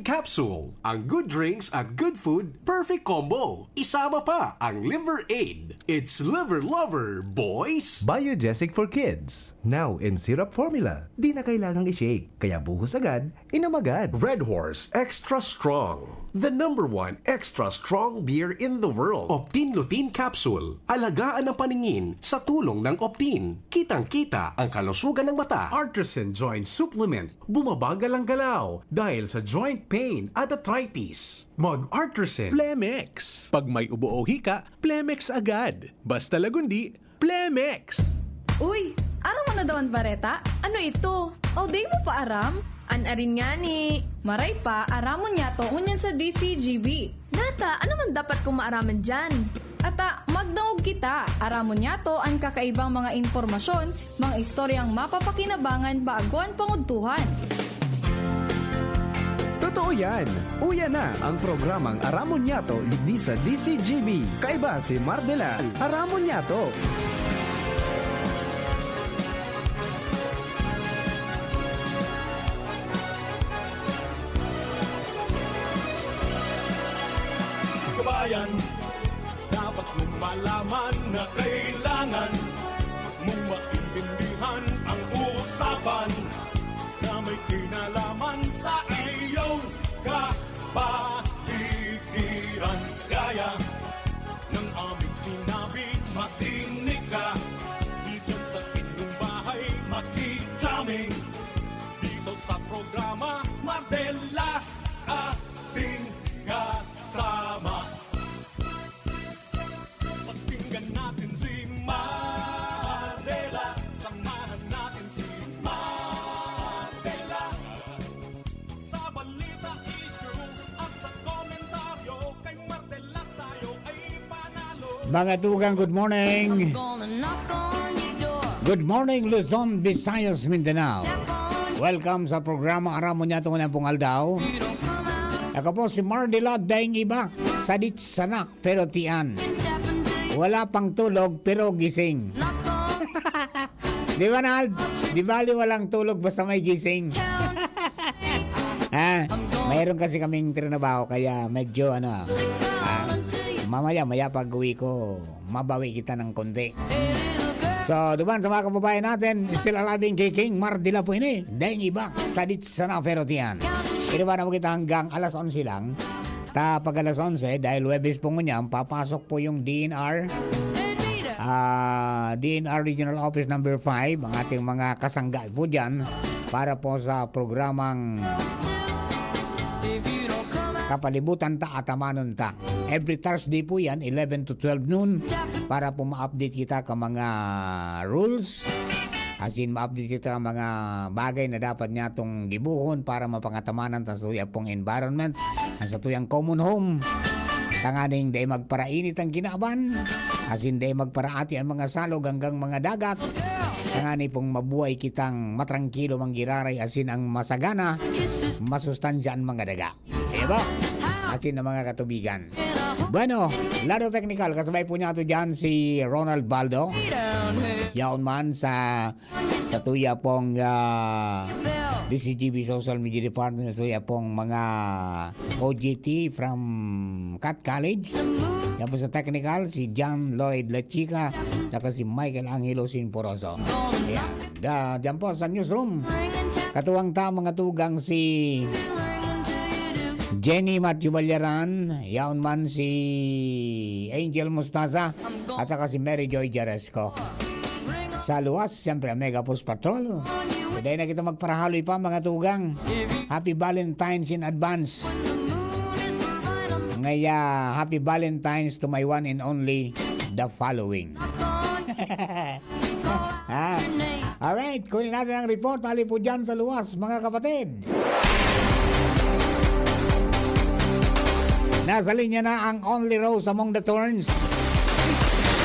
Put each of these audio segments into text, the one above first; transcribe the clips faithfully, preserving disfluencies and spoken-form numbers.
Capsule. Ang good drinks at good food, perfect combo. Isama pa ang Liver Aid. It's Liver Lover, boys! Biogesic for kids. Now in syrup formula. Di na kailangang i-shake. Kaya buhos agad, inom agad. Red Horse Extra Strong. The number one extra strong beer in the world. Optin Lutein Capsule. Alagaan ang paningin sa tulong ng Optin. Kitang-kita ang kalusugan ng mata. Artisan Joint Supplement. Bumabagal ang galaw dahil sa joint pain at arthritis. Mag-Artisan. Plemex. Pag may ubo o hika, Plemex agad. Basta lagundi, Plemex. Uy, aram mo na daw an bareta? Ano ito? O, di mo pa aram? An arin ngani. Maray pa, aramon niyato ngunyan sa D C G B. Nata, ano man dapat kong maaraman diyan? Ata, magdangog kita. Aramon niyato an kakaibang mga impormasyon, mga istoryang mapapakinabangan bago an pangudtuhan. Totoo yan! Uya na ang programang Aramon Niyato digdi sa D C G B. Kaiba si Mar de la Aramon Niyato. Kabayan, dapat mong malaman na kailangan mong maintindihan ang usapan na may kinalaman sa iyong kapaligiran. Gaya ng aming sinabi, makinig ka. Diyan sa inyong bahay, makikita kami. Dito sa programa, Mar de la, ating kasama. Pakinggan natin si Mar de la. Samahan natin si Mar de la. Sa balita, issue at sa komentaryo, kay Mar de la tayo ay panalo. Mga tugang, good morning. I'm gonna knock on your door. Good morning, Luzon, Visayas, Mindanao. Tap on. Welcome sa programa Aramon Niyato ngayong aldaw. You don't come out. Ako po si Mar de la, daing iba, sadit sanak, pero tiyan. Wala pang tulog, pero gising. Di ba, Nald? Di bali walang tulog, basta may gising. Ha? Mayroon kasi kaming trinabaho, kaya medyo, ano, ah, mamaya, maya pag-uwi ko, mabawi kita ng konti. So, duman sa mga kababayan natin, still alive in kicking, Mar de la po ini. Daing iba, sadit sanak, pero tiyan. Pero ba na mo kita hanggang alas onse lang? Ta pag alas onse, dahil Huwebes po ngunyan, papasok po yung D N R, ah, D N R Regional Office Number five, ang ating mga kasangga po dyan para po sa programang Kapalibutan Ta, Atamanon Ta. Every Thursday po yan, eleven to twelve noon, para po ma-update kita ka mga rules. Asin ma-update kita ka mga bagay na dapat niya tong gibuhon para mapangatamanan ta sa tuyang pong environment, ang sa tuyang common home. Tanganing dai magparainit ang kinaban, asin dai magparaati ang mga salog hanggang mga dagat. Tangani pong mabuhay kitang matrangkilo, manggiraray, asin ang masagana, masustansya ang mga daga. Diba? Asin ang mga katubigan. Bueno, lado teknikal, kasabay po niya ato dyan si Ronald Baldo. Yaon man sa, sa tuya pong, ah, D C G B Social Media Department, sa tuya pong mga O G T from Cat College. Yan po sa technical, si John Lloyd Lechica, saka si Michael Angelo Sinporoso. Ayan. Da, dyan po sa newsroom. Katuwang ta, mga tugang, si Jenny Matthew Balyaran, yaon man si Angel Mostaza, at saka si Mary Joy Jaresco. Sa luwas, siyempre, ang Mega Post Patrol. Today na kita magparahaloy pa, mga tugang. Happy Valentine's in advance. Ngaya, happy Valentine's to my one and only, the following. Ha? Alright, kunin natin ang report. Hali po dyan sa luwas, mga kapatid. Nasa linya na ang only rose among the thorns.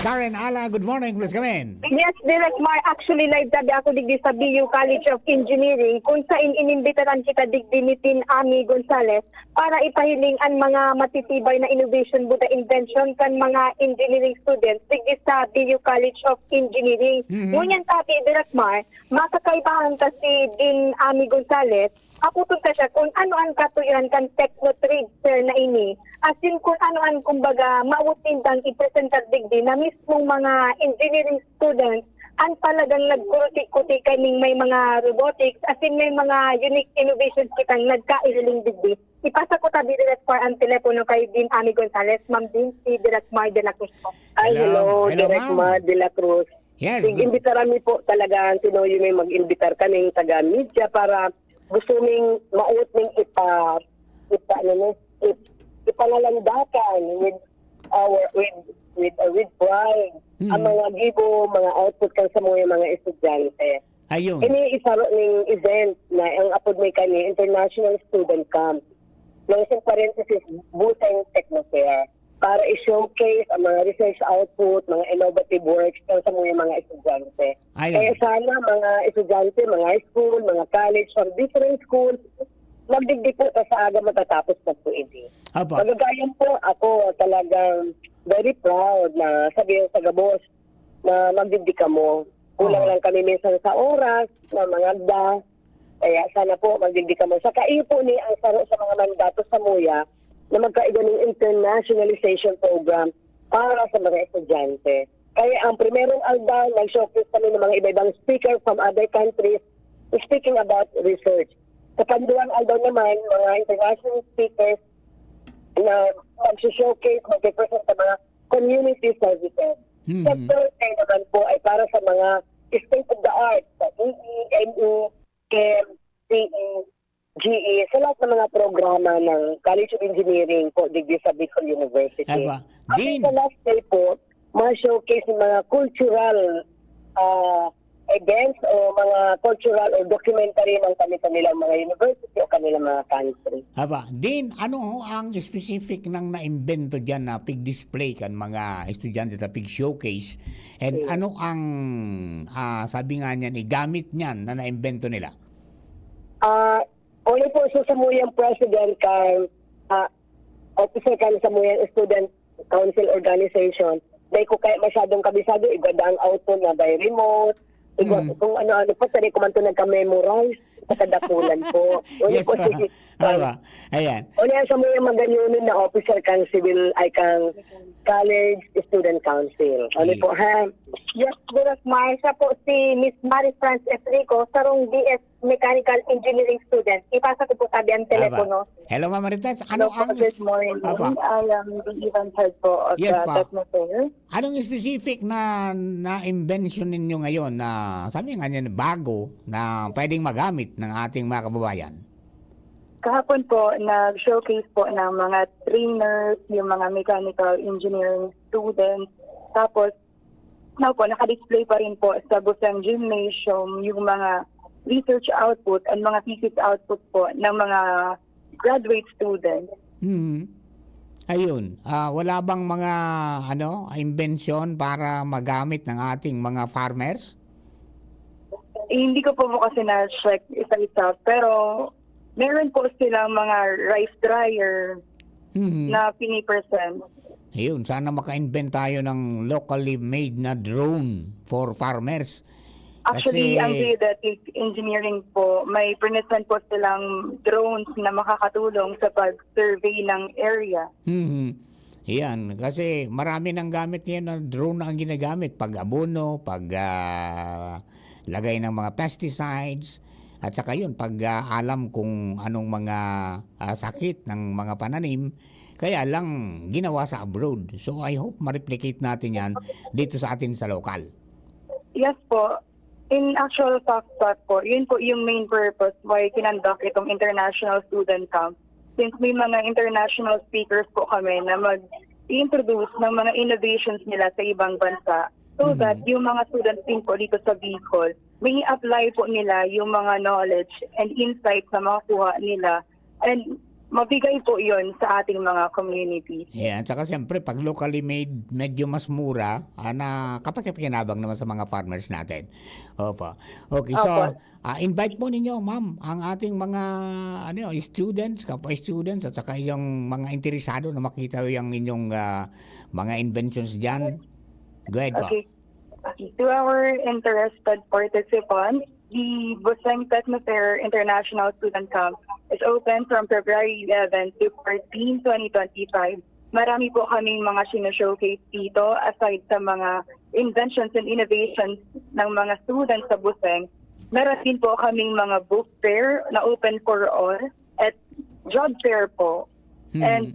Karen Ala, good morning, please come in. Yes, Direk Mar, actually live tabi ako digdi sa B U College of Engineering, kung sain inimbitaran kita digdi ni Dean Ami Gonzalez para ipahiling an mga matitibay na innovation buta invention kan mga engineering students digdi sa B U College of Engineering. Mhm. Ngunyan tabi, Direk Mar, makakaibahan ta si Dean Ami Gonzalez, Aputod ta siya kun ano an katuyohan kan techno trade fair na ini, asin kun ano an, kumbaga, maabot nindang ipresentar digdi na mismong mga engineering students an talagang nagkuruti-kuti kaning may mga robotics, asin may mga unique innovations kitang nagkaihiling digdi. Ipasa ko ta direct pa an telepono kay Dean Ami Gonzales. Ma'am Dean, si Direk Mar de la Cruz po. Ay, Hello. hello, Hello, Direk ma'am. Mar de la Cruz. Yes, good. Nag-imbitaran mi po talaga, tinuyo mi mag-imbitar kaming taga-media para gusto ming maot ning ipa-, ipa-, ano, no, ip-, ipangalandakan with our, with, with, uh, with pride ang Mm. mga gibo, mga output kan samuyang mga estudyante. Ayun. Ini isaro ning event na ang apod mi kani International Student Camp. Nang sa parenthesis, Buteng Techno Fair. Para i-showcase ang mga research output, mga innovative works ng samuyang mga estudyante. Ayun. Kaya sana mga estudyante, mga high school, mga college, from different schools, magdigdi po ta sa aga matatapos na po ini. Apo. Magagayon po, ako talagang very proud na sabihin sa gabos na magdigdi kamo. Kulang Oo. lang kami minsan sa oras, na mga da. Kaya sana po, magdigdi kamo. Sa kaipo ni ang saro sa mga mandato samuya na magkaiga ning internationalization program para sa mga estudyante. Kaya ang primerong aldaw, nag-showcase kami ng mga iba-ibang speaker from other countries speaking about research. Sa panduang aldaw naman, mga international speakers na mag-showcase, mag-present sa mga community services. Mhm. Sa third day naman po ay para sa mga state of the art sa E E, M E, chem, C E, G E, sa lahat ng mga programa ng College of Engineering po, digdi sa Bicol University. Aba, At Dean. sa last day po, ma-showcase yung mga cultural, ah, events o mga cultural or documentary ng kani-kanilang mga university o kanilang mga country. Aba, Dean, ano ho ang specific nang naimbento diyan na pig-display kan mga estudyante ta pig-showcase? And Hmm. ano ang, ah, sabi nga niyan, eh, gamit niyan na naimbento nila? Ah, only po sa samuyang president kan, ah, officer kan samuyang student council organization, dai ko kaya masyadong kabisado, igwa daang auto na by remote, igwa Mm. kung ano-ano pa, sanay ko man to nagka-memorize sa kadakulan po. Only Yes, po, ma'am. sige. Awa. Ayan. Only ang samuyang magayonon na officer kan civil, ay kan college student council. Only Yes. po, ha? Yes, Direk Mar, siya po si Miss Marie France Esrico, sarong B S Mechanical Engineering student. Ipasa ko po sabi ang Aba. telepono. Hello, Ma'am Marites. Ano Hello po, ang good morning. Apa? I am the event head po of Yes, the pa. Technofair. Anong specific na, na invention ninyo ngayon na, sabi nga niya, bago na pwedeng magamit ng ating mga kababayan? Kahapon po, nag-showcase po ng mga trainers, yung mga mechanical engineering students. Tapos, Opo, naka-display pa rin po sa Busang Gymnasium yung mga research output and mga thesis output po ng mga graduate students. Mhm. Ayun. Ah, wala bang mga, ano, imbensyon para magamit ng ating mga farmers? Eh, hindi ko po po kasi na-check isa-isa, pero meron po silang mga rice dryer Mhm. na pini-present. Ayun, sana maka-invent tayo ng locally made na drone for farmers. Actually, Kasi ang geodetic engineering po, may present po silang drones na makakatulong sa pag-survey ng area. Mhm. Yan, kasi marami nang gamit ngayon na drone na ang ginagamit. Pag-abono, pag, ah, lagay ng mga pesticides, at saka yun, pag, ah, alam kung anong mga, ah, sakit ng mga pananim, kaya lang ginawa sa abroad. So, I hope ma-replicate natin yan dito sa atin sa lokal. Yes po. In actual fact, fact po, yun po yung main purpose why kinonduct itong international student camp. Since may mga international speakers po kami na mag-introduce ng mga innovations nila sa ibang bansa, so Mhm. that yung mga students din po dito sa Bicol, may apply po nila yung mga knowledge and insights na makukuha nila, and mabigay po yon sa ating mga community. Yeah, at saka siyempre, pag locally made, medyo mas mura, ah, na kapakipakinabang naman sa mga farmers natin. Opo. Okay, so, Opo. ah, invite po ninyo, ma'am, ang ating mga, ano, students, kapwa students, at saka yung mga interesado na makita yung inyong, ah, mga inventions dyan. Go ahead po. Okay. To our interested participants, The Buseng Technofair International Student Camp is open from February eleven to fourteen, twenty twenty-five. Marami po kaming mga sino-showcase dito, aside sa mga inventions and innovations ng mga students sa Buseng. Meron din po kaming mga book fair na open for all at job fair po. Hmm. And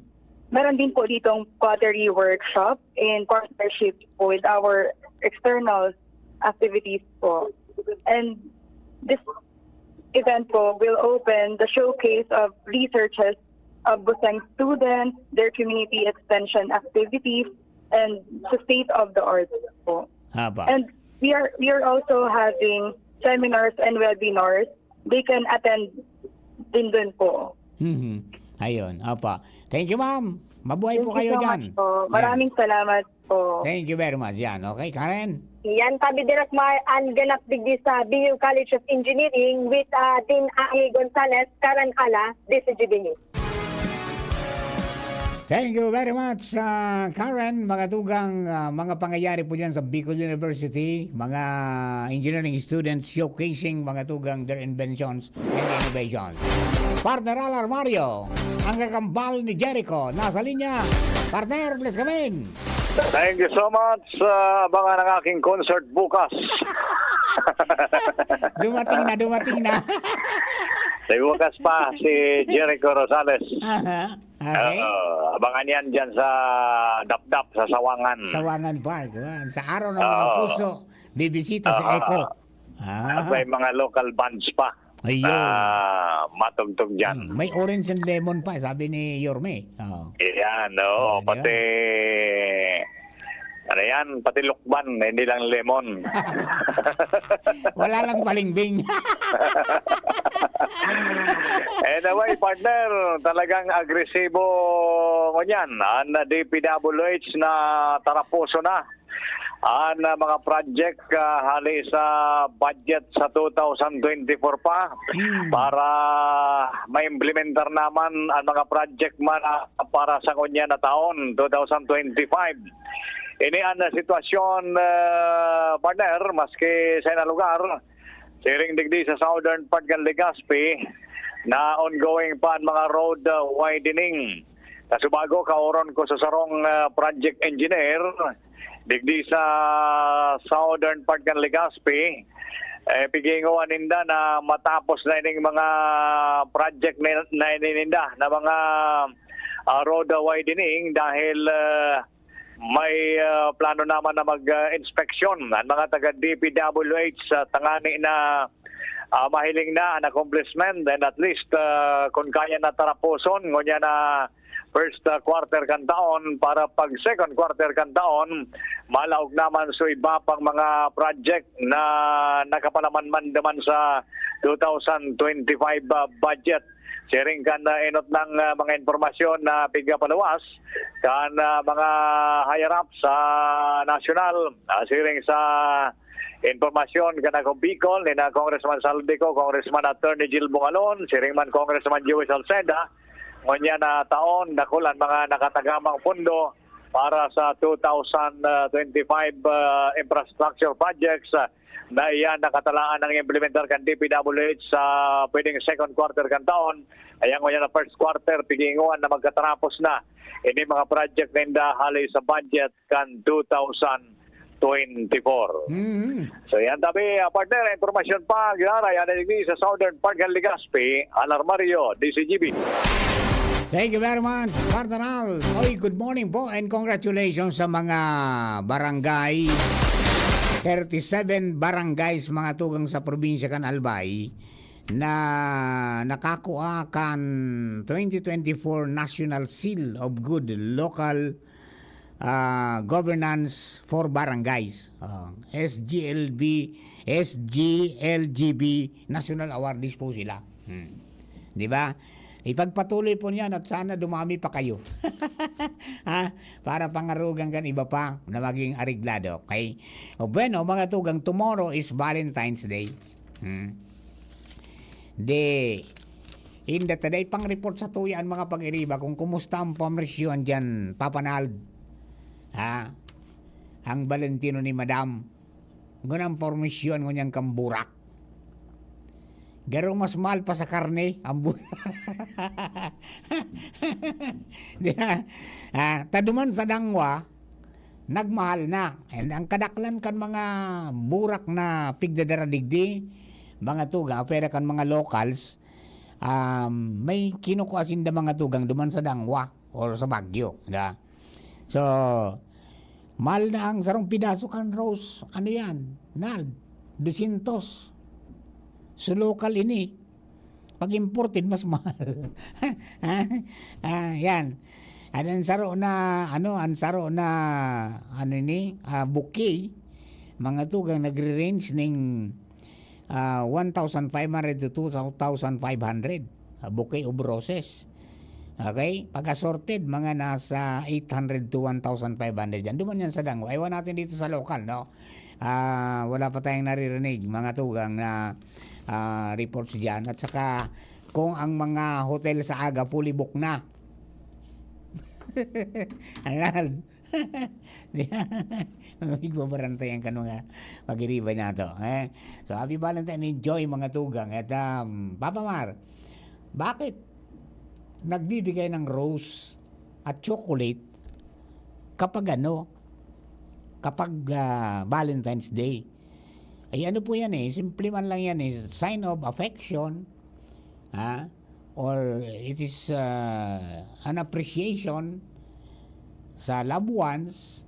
meron din po ditong pottery workshop in partnership with our external activities po. And this event po will open the showcase of researches of Buseng students, their community extension activities, and the state of the art po. Haba. And we are we are also having seminars and webinars. They can attend din dun po. Mhm. Ayun, apa. Thank you, ma'am. Mabuhay Thank po you kayo so dyan. much po. Maraming salamat po. Thank you very much. Yan, okay, Karen? Yan, tabi direk ma an ganap digdi sa B U College of Engineering with uh, Dean Ahi Gonzalez, Karen Ala, D C G B News. Thank you very much, ah, Karen. Mga tugang, ah, mga pangyayari po dyan sa Bicol University, mga engineering students showcasing mga tugang their inventions and innovations. Partner Al Armario, ang kakambal ni Jericho, nasa linya. Partner, please come in. Thank you so much. Uh, abangan ang aking concert bukas. Dumating na, dumating na. May bukas pa si Jericho Rosales. Aha. Okay. Oo, abangan yan dyan sa Dapdap, sa Sawangan. Sawangan Park. Yan. Sa araw ng mga Oo. puso, bibisita sa Aha. Eco. Ah. At may mga local bands pa Ayun. na matugtog dyan. Hmm, may orange and lemon pa, sabi ni Yorme. Oh. Yan, oo. Di ba? Pati, ano yan, pati lukban, hindi lang lemon. Wala lang balingbing. Anyway, partner, talagang agresibo ngunyan ang D P W H na taraposo na ang mga project ah, hali sa budget sa two thousand twenty-four pa Hmm. para maimplementar naman ang mga project man ah, para sa ngunyan na taon, two thousand twenty-five. Ini ang sitwasyon, ah, partner, maski sa inang lugar, siring digdi sa southern part kan Legazpi, na ongoing pa ang mga road ah, widening. Kasubago, kaoron ko sa sarong ah, project engineer digdi sa southern part kan Legazpi, eh, pigingoan ninda na matapos na ining mga project na, na ininda na mga ah, road widening dahil ah, may ah, plano naman na mag-inspeksyon ang mga taga D P W H sa tangani na ah, mahiling na an accomplishment, and at least ah, kung kaya na taraposon ngunyan na first ah, quarter kan taon, para pag second quarter kan taon, malaog naman sa iba pang mga project na nakapalaman man naman sa two thousand twenty-five ah, budget. Siring kan ah, enot ng ah, mga impormasyon na pigapaluwas kan ah, mga higher up sa nasyonal, ah, siring sa impormasyon kan Ako Bicol ni na Congressman Saldico, Congressman Attorney Gil Bungalon, siring man Congressman Joey Salceda, ngunyan na taon, dakul ang mga nakatagamang pondo para sa two thousand twenty-five ah, infrastructure projects ah, na iyan nakatalaan ng implementar kan D P W H sa pwedeng second quarter kan taon. Ayan, ngunyan na first quarter, pigingoan na magkatarapos na ini mga project na inda hali sa budget kan two thousand twenty-four. Mhm. So yan, tabi, ah, partner, impormasyon pa, Ginara, yan sa Southern Park, Legazpi, Alarmario, D C G B. Thank you very much, Partner Al. Oy, good morning po and congratulations sa mga barangay, thirty-seven barangays, mga tugang sa probinsya kan Albay na nakakua kan twenty twenty-four National Seal of Good Local ah, Governance for Barangays. Ah, S G L B, S G L G B National Awardees po sila. Hmm. Di ba? Ipagpatuloy po niyan at sana dumami pa kayo. Ha? Para pangarugan kan iba pa na maging areglado. Okay? O bueno, mga tugang, tomorrow is Valentine's Day. Hmm. Di, inda ta dai pang-report sa tuya ang mga pag-iriba kung kumusta ang pamrisyon dyan, Papa Nald. Ha? Ang Valentino ni Madam. Ngunang pamrisyon ngunyan kan burak. Garo mas mahal pa sa karne ang bu-, di ba? Ah, ta duman sa dangwa, nagmahal na. And ang kadaklan kan mga burak na pigdadara digdi, mga tugang, pwera kan mga locals, um, may kinukua sinda, mga tugang, duman sa dangwa or sa Baguio, di ba? So, mahal na ang sarong pidaso kan rose. Ano yan? Nag, dosyentos. So, local ini. Pag imported, mas mahal. Ha? Ah, yan. At ang saro na, ano, ang saro na, ano ini, ah, bouquet, mga tugang nagre-range ning, ah, one thousand five hundred to two thousand five hundred. Ah, bouquet of roses. Okay? Pag assorted, mga nasa eight hundred to one thousand five hundred yan. Duman yan sa dangwa. Iwan natin dito sa local, no? Ah, wala pa tayong naririnig, mga tugang, na, ah, reports diyan. At saka, kung ang mga hotel sa aga, fully book na. Ayan. Igbabarantayan kan mga pag-iriba niya to, eh. So, happy Valentine, enjoy, mga tugang. At, um, Papa Mar, bakit nagbibigay ng rose at chocolate kapag ano, kapag, ah, Valentine's Day? Ay, ano po yan eh, simple man lang yan eh, sign of affection, ha? Or it is, ah, an appreciation sa loved ones,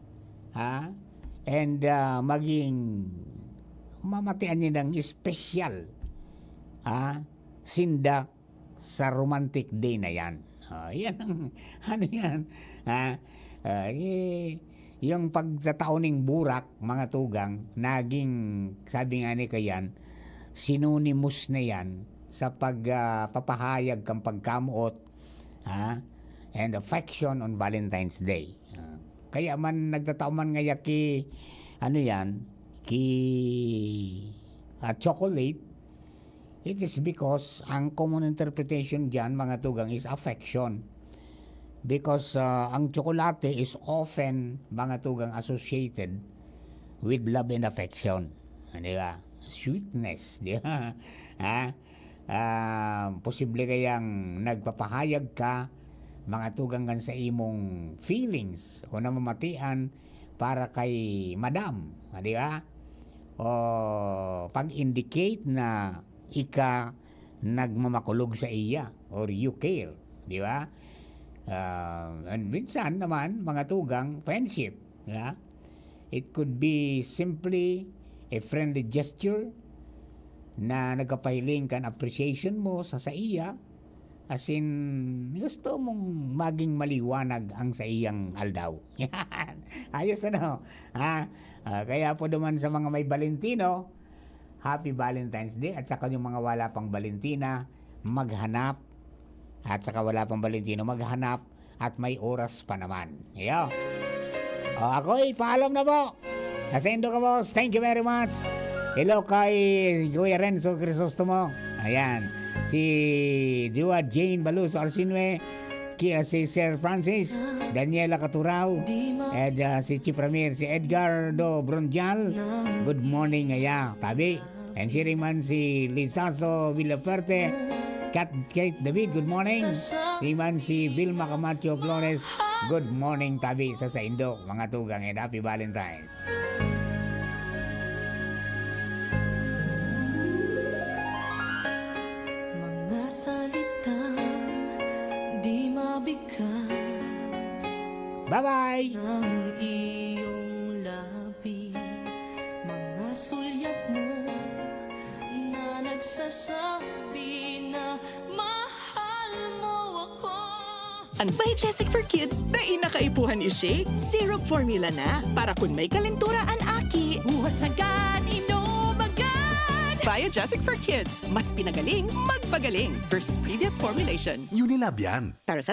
ha? And, ah, maging mamatian niya ng espesyal, ha? Sinda sa romantic day na yan. Ah, yan ang, ano yan, ha? Ah, eh, yung pagtatao ning burak, mga tugang, naging, sabi nga ni Kayan, synonymous na yan sa pag, ah, papahayag kan pagkamoot, ha? And affection on Valentine's Day. Ah, kaya man nagtatao man ngaya ki, ano yan, ki, ah, chocolate, it is because ang common interpretation diyan, mga tugang, is affection. Because, ah, ang tsokolate is often, mga tugang, associated with love and affection. Ah, di ba? Sweetness, di ba? Ha? Ah, posible kayang nagpapahayag ka, mga tugang, kan sa imong feelings o namamatian para kay madam, ah, di ba? O pag-indicate na ika nagmamakulog sa iya or you care, di ba? Ah, and minsan naman, mga tugang, friendship, di ba? It could be simply a friendly gesture na nagpapahiling kan appreciation mo sa saiya, as in, gusto mong maging maliwanag ang saiyang aldaw. Yan. Ayos, ano? Ha? Ah, kaya po naman sa mga may Valentino, Happy Valentine's Day. At saka yung mga wala pang Valentina, maghanap. At saka wala pang Valentino, maghanap. At may oras pa naman. Iyo. O, ako'y paalam na po. Asendo ka, boss. Thank you very much. Hello kay Kuya Renzo Crisostomo. Ayan. Si Diwa Jane Baluso Arsinue. Ki-, si Sir Francis. Daniela Caturao. Ed, ah, si Chief Ramir. Si Edgardo Brondial. Good morning, aya. Tabi. And siring man si Lizazo Villafuerte, Kat, Kate David, good morning. Siring man si Vilma Camacho Flores, good morning tabi sa saindo, mga tugang, and happy Valentine's. Mga salitang di mabigkas. Bye-bye! Ng iyong labi, mga sulyap mo na nagsasabi na mahal mo ako. An Biogesic for Kids, dai na kaipuhan i-shake. Syrup formula na, para kun may kalentura an aki. Buhas agad, inom agad! Biogesic for Kids, mas pinagaling, magpagaling. Versus previous formulation. Unilab yan. Para sa